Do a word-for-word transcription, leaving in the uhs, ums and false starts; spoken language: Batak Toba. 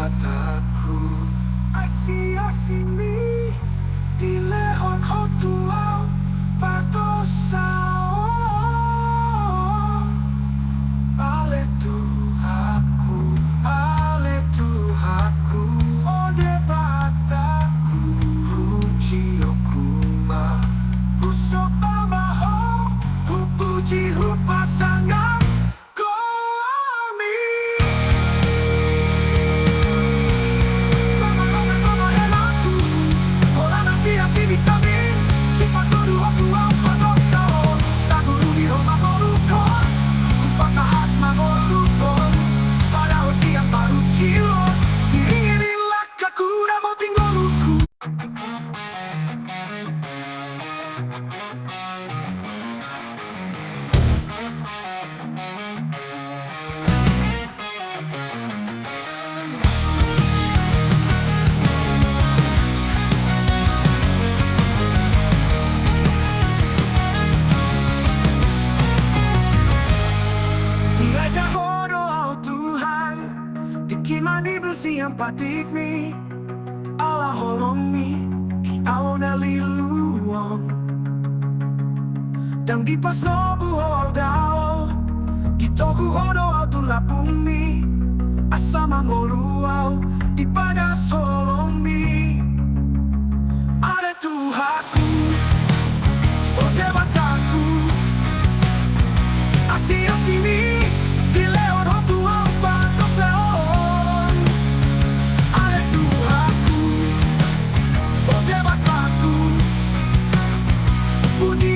Debataku, asi-asimi dilehon Ho tu ahu pardosaon. Ale Tuhanku, ale Tuhanku, o Debataku, hujihon Ho ma, husombahon ma Ho, hupuji, hupasangap Ho ami. Tongtong ma, tongtong ma, ale Tuhanku, holan asi-asimi samin, dipatudu Ho tu ahu pardosaon, saluhutna Ho mangoluhon, hupasahat mangoluhon, padahal sian parut hilot, iring-iring langkangku na moti ngoluhon. Diraja Ho do ahu Tuhan, tingki manimbul sian patikmi. Ala holongmi, ahu na lilu on. Ndang dipasobu Ho dao, ditogu Ho do ahu tu lambungmi, asa mangolu ahu di bagas holongmi. Ale Tuhanku, o Debataku, asi-asimi dilehon Ho tu ahu pardosaon. Ale Tuhanku, o Debataku, puji